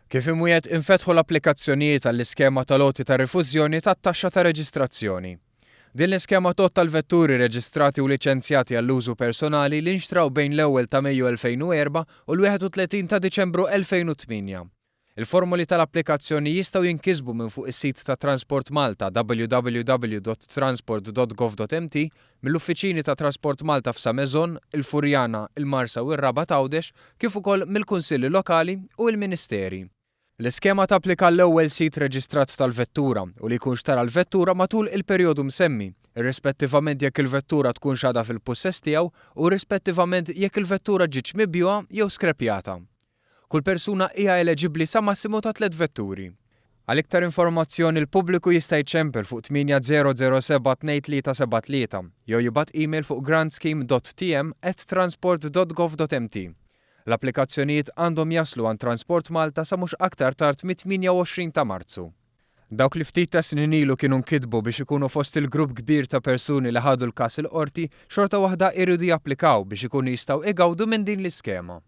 Kif imwiegħed infetħu l-applikazzjonijiet għall-iskema tal-għoti ta' rifużjoni tat-taxxa ta' reġistrazzjoni. Din l-iskema tgħodd għall-vetturi reġistrati u liċenzjati għall-użu personali li nxtraw bejn l-ewwel ta' Mejju 2004 u l-31 ta' Diċembru 2008. Il-formoli tal-applikazzjoni jistgħu jinkisbu minn fuq is-sit ta' Transport Malta www.transport.gov.mt, mill-uffiċini ta' Trasport Malta f'Sa Maison, il-Furjana, il-Marsa u r-Rabat Għawdex, kif ukoll mill-Kunsilli Lokali u il-Ministeri. L-iskema tapplika għall-ewwel sid reġistrat tal-vettura u li jkun xtara l-vettura matul il-perjodu msemmi, irrispettivament jekk il-vettura tkunx għadha fil-pussess tiegħu u irrispettivament jekk il-vettura ġietx mibjugħa jew skreppjata. Kull persuna hija eleġibbli sa massimu ta' tlett vetturi. Għal iktar informazzjoni l-pubbliku jista' jċempel fuq 8007 2373 jew jibgħat email fuq grantscheme.tm@transport.gov.mt. L-applikazzjonijiet għandhom jaslu għand Transport Malta sa mhux aktar tard mit-28 ta' Marzu. Dawk li ftit ta' snin ilu kienu nkitbu biex ikunu fost il-grupp kbir ta' persuni li ħadu l-każ il-Qorti xorta waħda iridu japplikaw biex ikunu jistgħu igawdu minn din l-iskema.